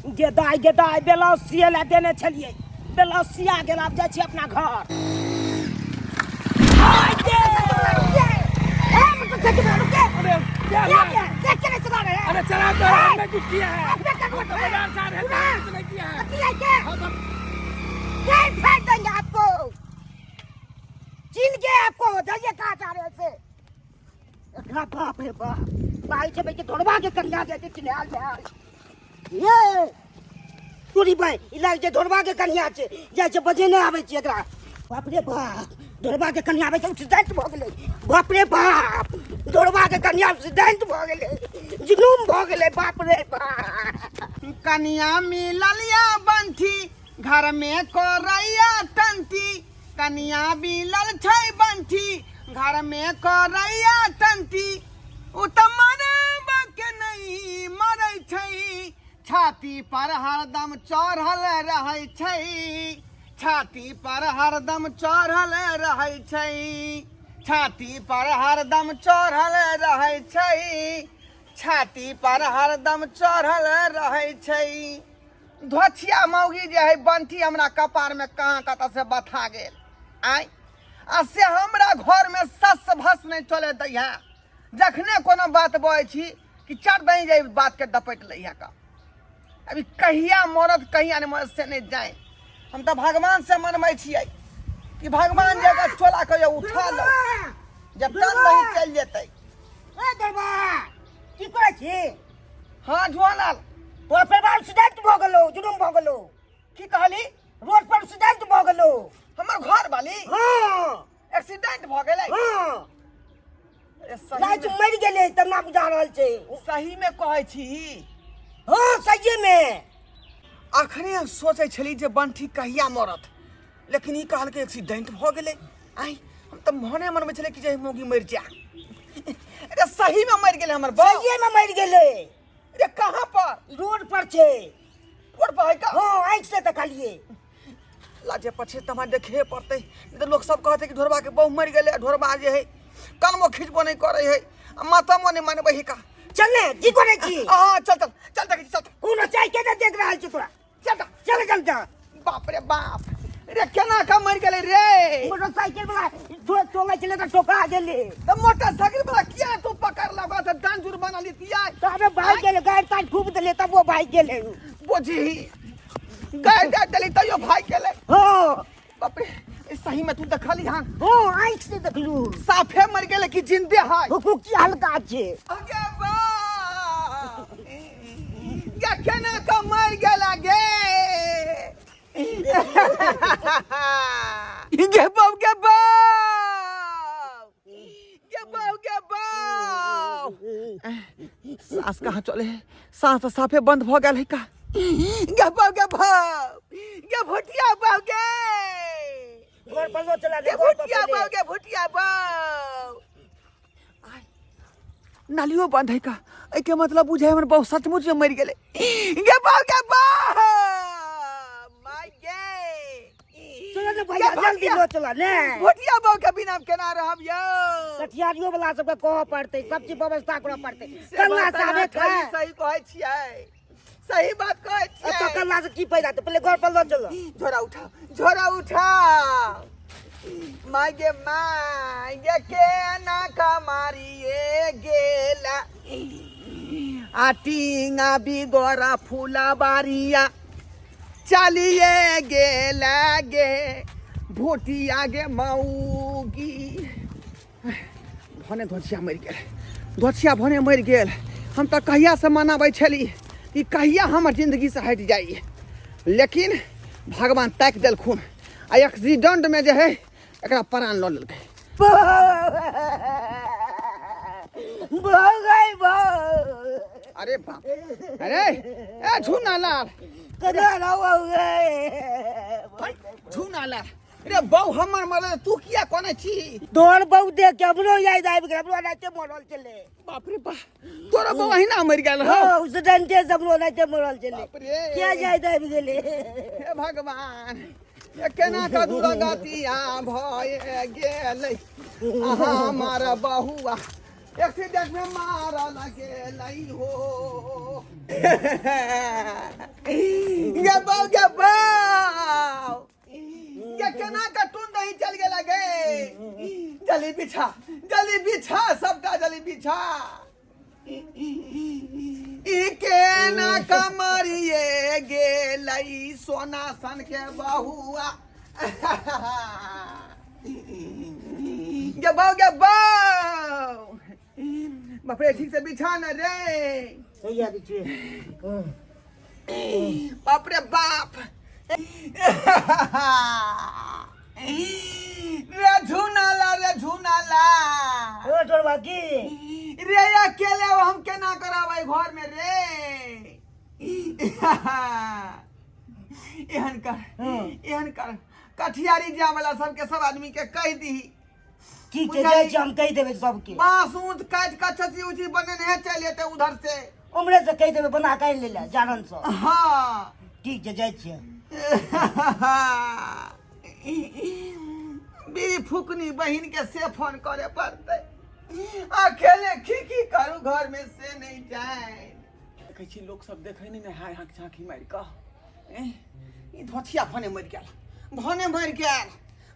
गे दाइ, गे दाइ, ब्लाउज सिए लए देने छलियै, ब्लाउज सिया गेल। आब जाइ छी अपना घर। आइ गे! अरे क्या हुआ? अरे चला तो हमने कुछ किया है? हम तो बाजार से आ रहे थे, कुछ नहीं किया है। हम फेंक देंगे आपको, चिन के आपको। जाइए, कहाँ जा रहे हैं? एकरा बाप रे बाप, बाई छै के ढोरबा के कन्या जे छै चिन्हाल में ये तोरी भाई इलाज जे ढोरबा के कन्या छै, जाइ छै बजेने आबै छै एकरा। बाप रे बाप, ढोरबा के कन्या आबै छै, एक्सीडेंट भऽ गेलै। बाप रे बाप, ढोरबा के कन्या एक्सीडेंट भऽ गेलै, जुलूम भऽ गेलै। बाप रे बाप। कनिया मिलल या बंठी, घर में करैया टंटी। कनिया मिलल छै बंठी, घर में करैया टंटी। उ तऽ मरबा के नहीं मरै छै, छाती पर हरदम चढ़ल रहै छै। छाती पर हरदम चढ़ल रहै छै। छाती पर हरदम चढ़ल रहै छै। छाती पर हरदम चढ़ल रहै छै। धोछिया मौगी जे है बंठी, हमरा कपार में कहाँ कतऽ से बथा गेल आय आ से हमरा घर में सस भस नहीं चले दैहा। जखने कोनो बात बजै छी कि चढ़ दही जे बात के दपटि लैहा का। अभी कहिया मरत कहिया नहीं मरत से नहीं जाए। हम तऽ भगवान से मनबै छियै कि भगवान जे एकर चोला के उठा लो जब तन नहीं चलि जेतै। ए दरबा, की करै छी? हाँ झुआलाल। तोरा परिवार एक्सीडेंट भऽ गेलौ, जुलुम भऽ गेलौ। की कहली? रोड पर एक्सीडेंट भऽ गेलौ। हमर घर वाली? हाँ। एक्सीडेंट भऽ गेलै? हाँ। अरे सही राति में- मरि गेलै तना बुझा रहल छै। सही में कहै छी? हाँ, सहिए में। अखने हम सोचै छली जे बंठी कहिया मरत, लेकिन ई कहलकै एक्सीडेंट भऽ गेलै। आइ हम तऽ मने मनमे छलै कि जे मौगी मरि जा। अरे सही में मरि गेलै हमर बौ? सहिए में मरि गेलै। अरे कहाँ पर? रोड पर छै। रोड पर है का? हाँ, आँखि से देखलिए। लाजे पछे तऽ हमरा देखे पड़तै, नहि तऽ लोक सब कहतै कि ढोरबा के बहु मरि गेलै आ ढोरबा जे है कलमो खिचबो नहि करै है आ मातमो नहि मनबै है का। चल ने, की करै छी? हाँ, चल चल चल, देखै छी, चल। कोनो चाय के नहि देख रहल छी तोरा। चल चल। चल चल चल। बाप रे बाप रे, केना का मरि गेलै रे? मोटरसाइकिल वाला चलै छलै तऽ ठोकरा गेलै। तऽ मोटरसाइकिल वाला किया तू पकड़लक? ओकरा से डांस जुर्माना लितियै। तबे भागि गेलै, गाड़ि ताड़ि ठोक देलै तब ओ भागि गेलै। बुझी गाड़ि दे देली तैयो भागि गेलै। हाँ। बाप रे, ई सही में तू देखली हन? हाँ, आँखि से देखलू। साफे मरि गेलै कि जिंदे है? हुकू की हल्का छै। अगे बा गे, केना का मरि गेला गे? गे बाप, गे बाप, गे बाप, गे बाप। सास कहाँ चले? सास तऽ साफे बंद भऽ गेल है का। गे बाप, गे बाप, गे भुटिया बाप गे। घर पर लो चला गे दे, घर पर भुटिया पहिले। बाप गे, भुटिया बाप। आय, नालियो बंद है का? एहिके मतलब बुझाइ हमर बहु सचमुच में मरि गेलै। गे बाप, गे बाप, माय गे। चलो ने भैया, गे जल्दी भुटिया। लो चला ने। भुटिया बहु के बिना हम केना रहब यौ? कटिहारियो वाला सबके कहऽ पड़तै, सब चीज व्यवस्था करऽ पड़तै। से कल्ला बात अहाँ साबे सही खाए। सही कहै छियै, सही बात कहै एतऽ छियै। कल्ला से की फायदा? पहिले घर पर लऽ चलो। झोरा उठाओ, झोरा उठाओ। माय गे माय गे, केना कमारिए गेला आ टींगा बिगोरा फूला बारिया चलिए गेला गे भोटिया गे मौगी। भने धोछिया मरि गेल, धोछिया भने मरि गेल। हम तऽ कहियासँ मनाबै छली कि कहिया हमर जिन्दगीसँ हटि जाइ, लेकिन भगवान ताकि देलखुन आ एक्सीडेंटमे जे है एकरा प्राण लऽ लेलकै। भगै भग। अरे बाप, अरे ए झूना लाल। कना रहो गे? झूना लाल रे, बहु हमर मरल, तू किया कोने छी? तोहर बहु देख के हमरो याद आबि गेल, हमरो एनाहिते मरल छलै। बाप रे बाप, तोरा बहु अहिना मरि गेल हौ? हँ, एक्सीडेंटे से हमरो एनाहिते मरल छलै। बाप रे, किया याद आबि गेलै? हे भगवान, ये केना का दुर्गतिया भए गेलै? हमर बहुआ एक्सीडेंट में मारल गेलै हो। बाऊ गे बाऊ गे केना के टून दही चल गेला गे जल्दी बिछा जल्दी बिछा सबटा जल्दी बिछा ई केना कमरिए गेलै सोना सन के बहुआ गे बाऊ गे बाऊ बाप रे ठीक से बिछा न रे सही आदि छियै बाप रे बाप रे झुनाला रे झुनाला ओ ढोरबा की रे अकेले अब हम केना करबै घर में रे एहन कर एहन कर कठियारी जाय वाला सबके सब आदमी के कहि दीही ठीक छै जाइ छी हम कहि देबै सबके बांस ऊँच काटि कऽ छची उची बनेने चलि एतै उधर से उम्हरे से कहि देबै बना कऽ आनि लै लए जारन सँ हाँ ठीक छै जाइ छियै बीड़ी फूकनी बहिन के से फोन करे पड़तै अकेले की की करू घर में से नहीं जाए देखै छी लोक सब देखै नहि ने हाय हाँक झाँकी मारि कऽ ई धोथिया भने मरि गेल भने मरि गेल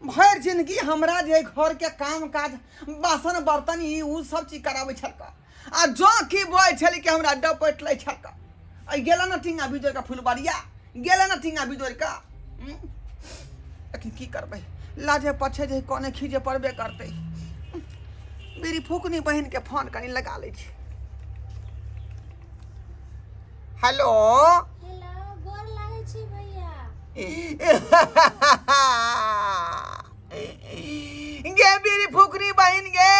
भरि जिंदगी हमरा जे घर के काम काज बासन बर्तन ई उ सब चीज कराबै छलका आ जँ की बजै छलै कि हमरा डपटि लै छलका आ गेल ने टींगा बिजोर के फुलबरिया गेल ने टींगा बिजोर के अखन की करबै लाजे पछे जे कोने खीजे पड़बे करतै मेरी फूकनी बहिन के फोन कनी लगा लै छी हेलो हेलो गोर लागै छी भैया गे मेरी फुकरी बहिन गे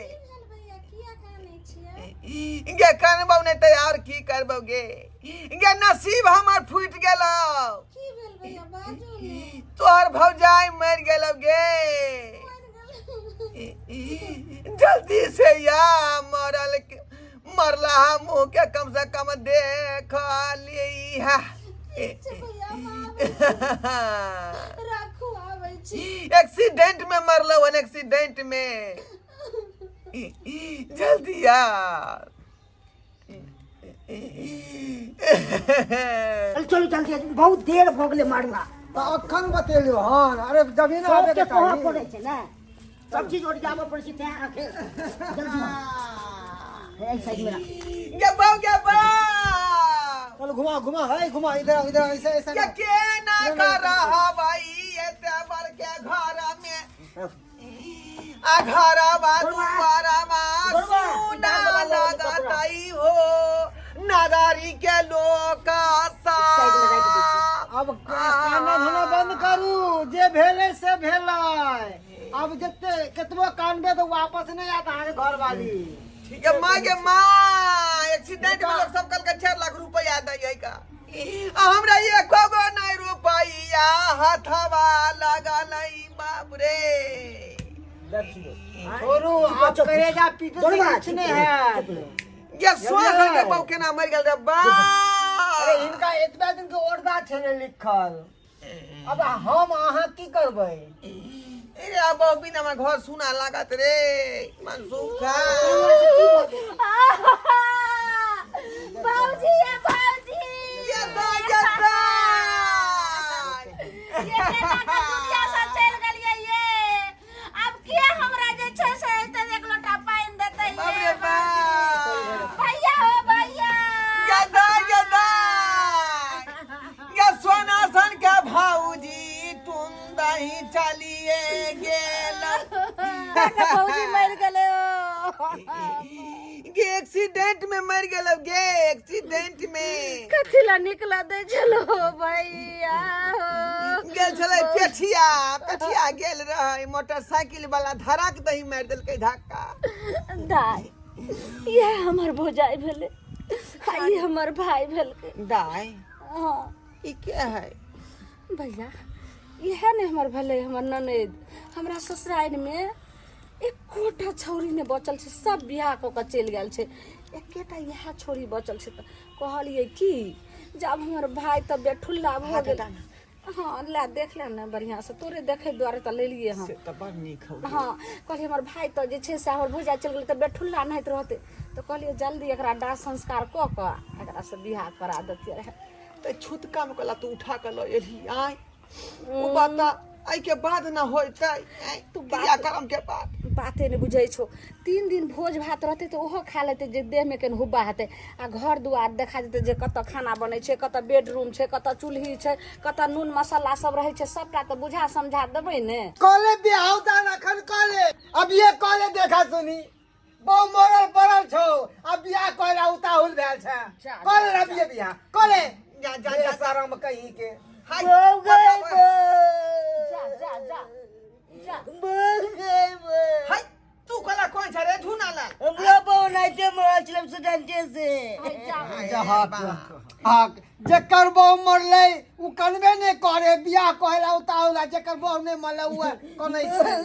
की भेल भैया किया कानै छियै गे कनबौ नहि तऽ आओर की करबौ गे गे नसीब हमर फूटि गेलौ की भेल भैया बाजू ने तोहर भौजाई मरि गेलौ गे मरि गेल जल्दी से या मरल के मरला मुंह के कम से कम देख लिहा ठीक छै भैया हम आबै छी। राखू आबै छी एक्सीडेंट में मरलो हन एक्सीडेंट में जल्दी आ चल चलू जल्दी बहुत देर भऽ गेलै मारला तऽ अखन बतेलियौ हन अरे जमीन आबे सबके के कहऽ चाही पड़ै छै ने सब चीज ओरियाबऽ पड़ै छै तेँ आखिर जल्दी एहि साइड में राख गे बौ गे बौ चल घुमा घुमा है घुमा इधर आओ, इधर आओ, ऐसे ऐसे के केना करहबै एते बड़के घर में आ घरवा दुआरवा सुना लगतै हो नगरी के लोक साइड में राखि दै छी। अब काना धोना बंद करू जे भेलै से भेलै अब जते केतबो कानबे तो वापस नहीं आता अहाँके घर वाली ठीक है माँ के माँ एक्सीडेंट में लोग सब कल के 4 लाख रुपया दै का आ हमरा एको गो नहीं रुपया हथवा लगल बाप रे देखियौ छोड़ू आप करेजा पीटे से कुछ नहीं है ये सोच के बाप केना मर गेल रे बा अरे हिनका एतबा दिन के औरदा छै ने लिखल अब हम अहाँ की करबै अरे अब बिना हमर घर सुना लागत रे मनसुखा भौजी ये भौजी ये दा ये दा ये केना के दुनिया से चलि गेलियै ये आब के हमरा जे छै से एते एक लोटा पानि देतै बाप ये रे बाप भैया हो भैया गदा गदा ये सोना सन के भाऊजी तुम दही चलिए गेल भौजी मरि गेलै ओ गे एक्सीडेंट में मर गेल गे एक्सीडेंट में कथी ला निकला दै छलो भैया हो गेल छलै पेठिया पेठिया गेल रहै मोटरसाइकिल वाला धड़क दही मारि देलकै धक्का दाय इएह हमर भौजाई भेलै आ ई हमर भाई भेलकै दाय हाँ ई के है भैया इएह ने हमर भेलै हमर ननैद हमरा ससुरारिमे एकोटा छौड़ी नहि बचल छै सब बियाह कऽ कऽ चलि गेल छै एकेटा इएह छौड़ी बचल छै तऽ कहलियै की जे आब हमर भाय तऽ बेठुल्ला भऽ गेल हँ ला देख ले ने बढ़िआँसँ तोरे देखै दुआरे तऽ लेलियै हँ से तऽ बड़ नीक हौ हँ कहलियै हमर भाय तऽ जे छै से हमर भौजाइ चलि गेलै तऽ बेठुल्ला नाहित रहतै तऽ कहलियै जल्दी एकरा दाह संस्कार कऽ कऽ एकरासँ बियाह करा दैतियै रहए तऽ छूत काम कला तू उठा कऽ लऽ एलही आय ओ बात एहि के बाद ना होइतै आँय, तू बात- क्रियाक्रम के बाद बाते नहि बुझै छौ 3 दिन भोज भात रहतै तऽ ओहो खा लेतै जे देहमे केन हुब्बा हेतै आ घर दुआर देखा जेतै जे कतऽ खाना बनै छै कतऽ बेडरूम छै कतऽ चूल्ही छै कतऽ नून मसाला सब रहै छै सबटा तऽ बुझा समझा देबै ने कॉले बियाह दान अखन कॉले अब ये कॉले देखा सुनी बहु मरल पड़ल छौ अब बियाह कॉले उताहुल भेल छै जा, कॉले जा, अब ये बियाह कॉले जा, जा, जा जा। शरम कहीं के हाय, बौ गई बताबै। जा जा जा जा बौ गई बौ हाय तू कला कौन छ रे झूना लाल हमरा बौ नाइते मरल छलै सुडंटे से हाय, जा जा हक हक जेकर बहु मरलै उ कनबे नहि करे बियाह कहेला उताहुला जेकर बहु नहि मरलै उ कनै छै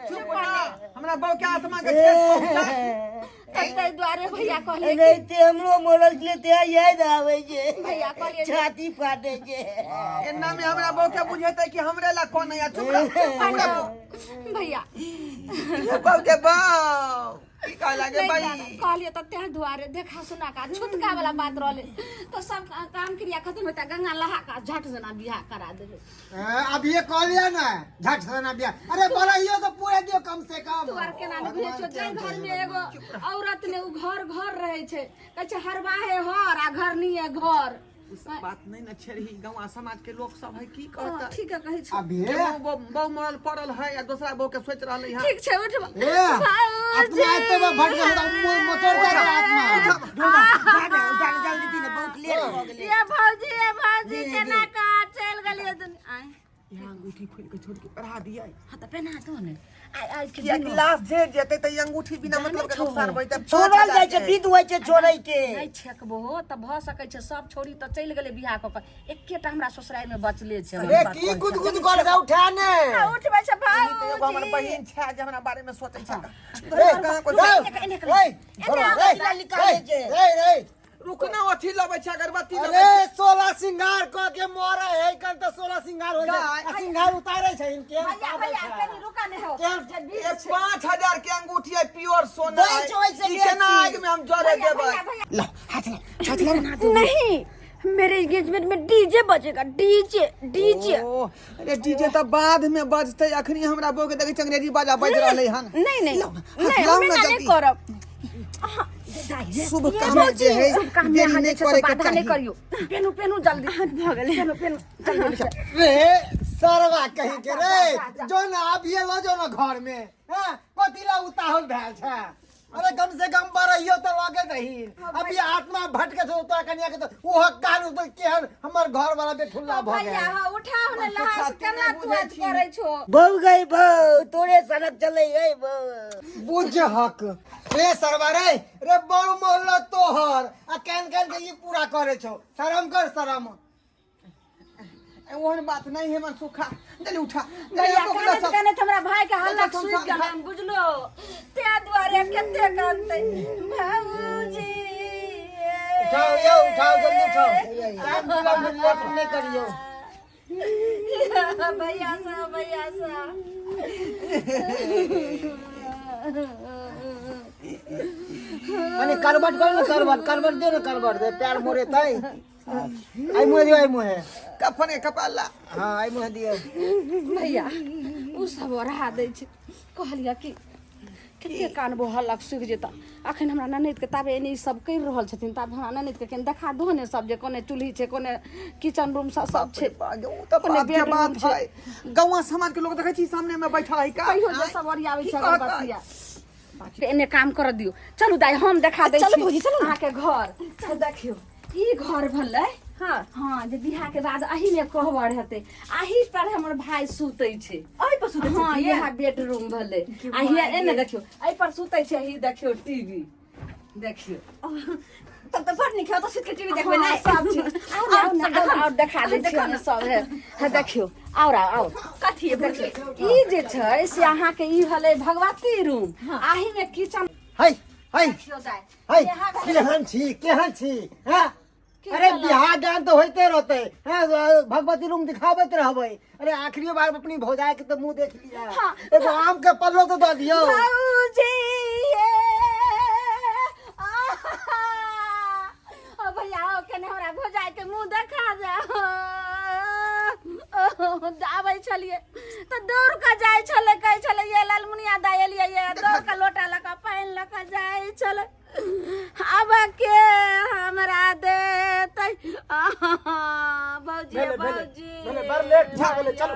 चुप ना हमरा बहू के आत्मा के ठेस पहुंचा ताहि दुआरे भैया कहलियै कि एनाहिते हमरो मरल छलै ते याद आबै छै भैया कहलियै जे- छाती फाटै छै एना में हमरा बहू के बुझेतै कि हमरे ला कौन है चुप रह चुप रह तू। भैया ये बहू के बहू की कह लागे नहि भाई जाना। कहलियै तऽ तें दुआरे देखा सुना का छुतका वाला बात रहलै तऽ सब काम क्रिया खत्म होता गंगा लहा का झट जना बियाह करा देबै अब ये कह लिया ना झट से ना बियाह अरे बड़ाइयो तो पूरे दियो कम से कम तू आर केना नहि बुझै छौ जाहि घर में एगो औरत ने उ घर घर रहै छै कहै छै हरवाहे हर आ घरनीये घर उ सब बात नहीं न छेड़ही गाँव समाज के लोग सब है की हँ, कहता ठीक है कहै छौ अब ये बहू बहू मरल पड़ल है या दूसरा बहू के सोच रहल है ठीक छै उठ ए आत्मा एते में भट गया मोटर जा रहा आत्मा जल्दी ने बहुत लेट भऽ गेलै ये भौजी ये भौजी केना कहाँ चलि गेलियै दुनिया आँय यहाँ अंगूठी खोल के छोड़ के पढ़ा दिया हाँ तऽ पेन्हा दो ने आइ आज के किया दिन लाश झेड़ जेतै तऽ ई अंगूठी बिना मतलब के नुकसान होइतै छोड़ल जाइ छै विध होइ छै छोड़ै के नहि छेकबो तऽ भऽ सकै छै सब छोड़ी तऽ चलि गेलै बियाह कऽ कऽ एकेटा हमरा ससुरारि मे बचले छै अरे की गुद गुद कर दे उठा ने उठबै छै ई तऽ एगो हमर भाउजी बहिन छै जे हमरा बारे में सोचै छै ए, कहाँ कोइ ए, ए, एने निकालै छै। ए, ए, रुक ना अथी लबै छै अगरबत्ती लबै अरे सोलह सिंगार क के मरे है कल तो सोलह सिंगार हो जाए गाय। आ सिंगार उतारे छै इनके भैया भैया कनी रुका नहि हो केहन? जे बीज ये 5000 के अंगूठी है प्योर सोना दै है छै ओहिसँ ई केना बेसी। आग में हम जरे भैया, देबै भैया, भैया। लो हाथ लो हाथ लो नहीं मेरे एंगेजमेंट में डीजे बजेगा डीजे डीजे ओ अरे डीजे तऽ बाद में बजतै अखनी हमरा बहू के देखै छै अंग्रेजी बाजा बाजि रहलै हन नहीं नहीं लाउ ना, हाथ नहीं लाउ हमे ना ना नहीं जल्दी। करब शुभ काम जे है शुभ काम में देरी अहाँ जे नहि छै से करे के बाधा नहि चाही करियौ पेनू पेनू जल्दी भऽ गेलै पेनू पेनू जल्दी रे सरवा कहीं के रे जो ना अभी लो जो ना घर में हैं कथी ला उताहुल भेल छै अरे कम से कम बरहियो तो लगे दही अभी आत्मा भटके छौ तोरा कनिया के तो ओहो कान ऊपर केहन हमर घर वाला बेठुल्ला भ भैया गेल हाँ उठाओ ने लहास केना तू आज करै छो बौ गई बौ तोरे सड़क चलै है बौ बुझ हक रे सरवा रे रे बड़ मोहल्ला तोहर आ केन केन के ई पूरा करे छौ शरम कर शरम ओहन बात नहीं है मनसुखा जल्दी उठा भैया जल्दी कानैत कानैत हमरा भाई के हल्ला सब सुति गेल बुझलो ते दुआरे कते कानतै बाबूजी उठाओ यौ उठाओ जल्दी उठाओ टाइम पूरा लेट नहीं करियो भैया सा भैया सा अनि करबट कर न करबट करबट दे न करबट दे प्यार मोरे तै आई मुहे दियो आई मुहे कफन के कपाला हाँ आई मुहे दियो भैया उ सब ओढ़ा दै छै कहलियै कि कते कानबो हल्लक सुखि जेतऽ अखन हमरा ननैदके ताबे एने ई सब करि रहल छथिन ताबे हमरा ननैदके कनि देखा दहो ने सब जे कोने चूल्ही छै कोने किचन रूम सब सब छै उ तऽ कोने बात के बेडरूम बात छै है गाँव समाज के लोग देखै छी सामने में बैठा है का कहियो जे सब ओरियाबै की छै कहतै? अगरबत्तिया एने काम कर दियो चलू दाई हम देखा दै चलू छी भौजी, चलू ना। अहाँके घर तऽ देखियौ ई घर भेलै हाँ हाँ जे बियाह के बाद अही में कोहबर हेतै अही पर हमर भाई सुतै छै एहि पर सुतै हाँ छथिन? इएह बेडरूम भेलै आ हिया एने देखियौ एहि पर सुतै छै ही देखियौ टीवी देखियौ तब तऽ बड़ नीक है ओतऽ सुति के टीवी देखबै हाँ, नहि सब चीज आउ ने, आउ ने, आउ, आउ देखा दै छी हम सब है है देखियौ आउ आउ आउ कथी है भौजी? ई जे छै से अहाँके ई भेलै भगवती रूम आही में किचन है है देखियौ दाइ है इएह भेलै केहन छी केहन छी हैं की अरे कहलौं? बिहार दान तो होते रहते हैं भगवती रूम दिखाबत रहबै अरे आखिरी बार अपनी भौजाई के तो मुंह देख लिया हाँ। एगो आम के पल्लो तो दऽ दियौ भौजी ये आहा! ओ भैया आओ केने हमरा आबै छलियै तऽ दौड़ कऽ जाइ छलै, कहै छलै ये लालमुनिया दाइ एलियै ये, दौड़ कऽ लोटा लऽ कऽ पानि लऽ कऽ जाइ छलै। आब के हमरा देतै? भौजी, भेलै, भेलै, भौजी, भेलै, बड़ लेट भऽ गेलै, चलू,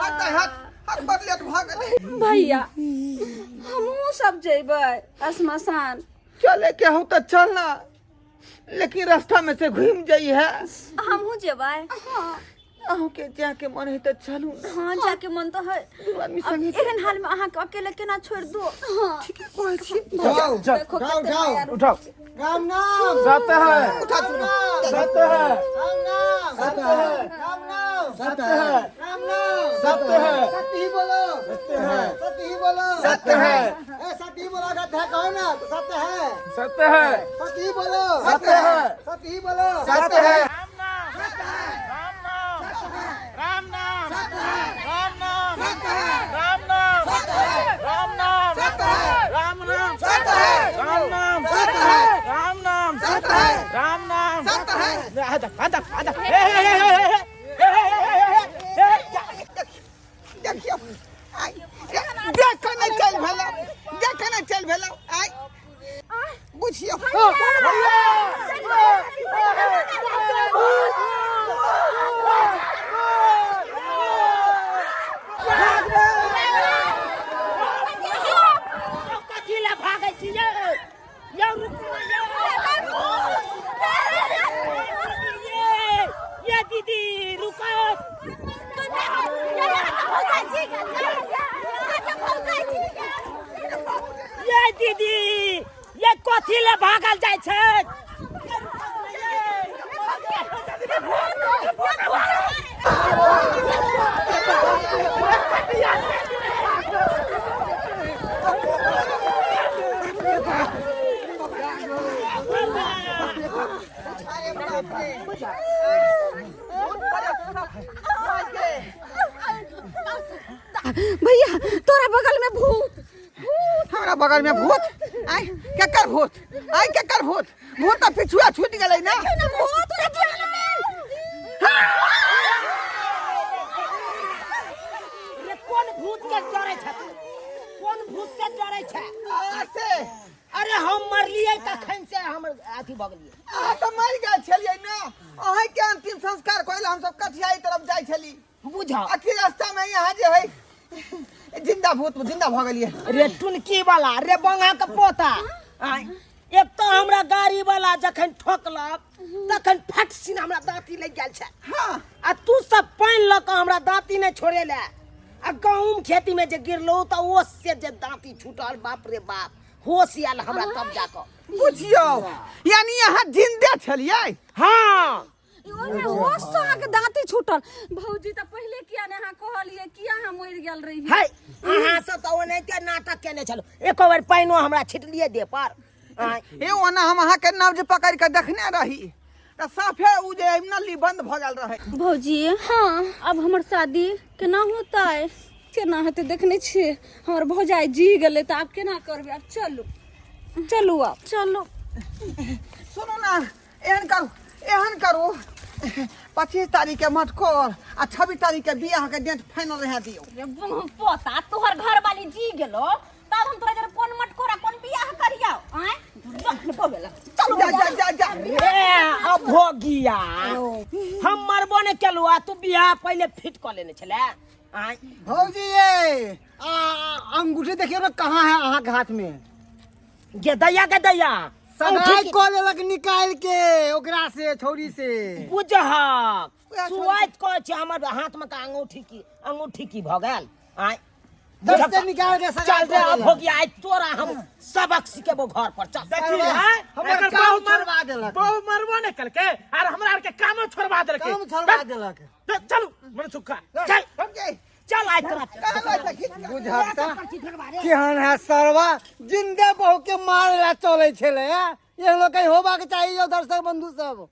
हट हट हट, बड़ लेट भऽ गेलै। भैया, हमहूँ सब जेबै श्मशान। चले के हूँ तऽ चल ना, लेकिन रास्ता में से घूम जाइ है। हमहूँ जेबै। अहूँ के जाके मन है तऽ चलू ना। हाँ, जाके मन तो है। दू आदमी अब संगे। एहन हाल में अहाँके अकेले केना छोड़ दू? ठीके कहै छी। जाओ। चल। देखो जाओ, कते जाओ। माया। उठाओ। राम नाम सत्य है। उठा चुना। सत्य है। राम नाम सत्य है। राम नाम सत्य है। राम नाम सत्य है। सत्य ही बोलो। सत्य है। सत्य ही बोलो। सत्य है। ए, सत्य ही बोला जाता है, कहो ना तो सत्य है। सत्य है। सत्य ही बोलो। सत्य है। सत्य ही बोलो। सत्य है। राम नाम, राम नाम, राम नाम, राम नाम, राम नाम, राम नाम, राम नाम, राम नाम। आधा आधा आधा, हे हे हे हे हे हे हे हे। देखियौ, आइ देख कऽ नहि चलि भेलौ, देख कऽ नहि चलि भेलौ। आइ बुझियौ। कथी लए भागै छी यौ? यौ रुकू ने यौ। ये ये दीदी, रुको। ये दीदी, ये कथी लए भागल जाइ छै? अरे बाप रे! भैया, तोरा बगल में भूत। हमरा बगल में भूत? आइ केकर भूत? आइ केकर भूत? भूत तऽ पिछुआ छूटि गेलै ने। भूत। रे, कोन भूत के डरे छै तू? कोन भूत से डरे छै? आ, से अरे, हम मरलियै तखन से हम अथी भऽ गेलियै। अहाँ तऽ मरि गेल छलियै ने, अहाँके अंतिम संस्कार करै लए हमसब कटिहारी तरफ जाइ छली। बुझ अखी रास्ता में यहाँ जे है जिंदा भूत जिंदा भऽ गेलियै। रे टुनकी वाला, रे बंगा के पोता, आँय, एक तऽ हमरा गाड़ी वाला जखन ठोकलक तखन फट सिन हमरा दाँती लागि गेल छै। आ तू सब पानि लऽ कऽ हमरा दाँती नहि छोड़ेले, आ गहूँम खेती में जे गिरलो तऽ ओ से जे दाँती छूटल, बाप रे बाप, होश आयल हमरा तब जाकऽ। बुझियौ, यानी अहाँ जिंदे छलियै? हाँ। ओहिमे होश से अहाँके दाँती छूटल। भौजी, तऽ पहिले किया ने अहाँ कहलियै? किया अहाँ मरि गेल रहियै? है, अहाँ सब तऽ ओनाहिते नाटक केने छलहुँ, एको बेर पानिओ हमरा छिटलियै देह पर? आँय। हे, ओना हम अहाँके नब्ज पकड़ि कऽ देखने रही तऽ साफे उ जे नली बंद भऽ गेल रहै। भौजी। हाँ। अब हमर शादी केना होता है? केना हेतै? देखने छियै, हमर भौजाई जी गेलै, तऽ आब केना करबै? आब चलू, चलू आब। चलो। सुनू ने, एहन करू, एहन करू, 25 तारीख के मटकोर आ 26 तारीख के बियाह के डेट फाइनल रह दियौ। रे पोता, तोहर घर वाली जी गेलो तब हम तोरा जरा कोन मटकोरा, कोन बियाह करियो? आय बोलेला, चलो। जा जा जा जा। रे अब हो गया, हम मरबो ने केलु आ तू बियाह पहिले फिट कऽ लेने छले? आँय। भौजी ये अंगूठी देखियौ ने, कहाँ है अहाँके हाथ में? गे दैया, गे दैया। सगाई कऽ लेलक निकालि के ओकरा से, छौरी से। बुझहक सुआइत कहै छै, हमर हाथ में का अंगूठी की, अंगूठी की भऽ गेल? आँय। दस से निकाल के सगाई चल रे। कऽ अब लेलक। हो गया, आइ तोरा हम सबक सिखेबो, घर पर चल। देखी हैं? हमर एकर काम बहु मर छोड़बा देलक। बहु मरबो ने कलके आर हमरा आर के कामो छोड़बा देलके। काम छोड़बा देलक। चलू मन सुखा। चल चल, आइ तोरा बुझता केहन है सरवा, जिंदे बहू के मारे ला चले छले हैं। एहन लोग कहीं होबा के चाहिए दर्शक बंधु सब।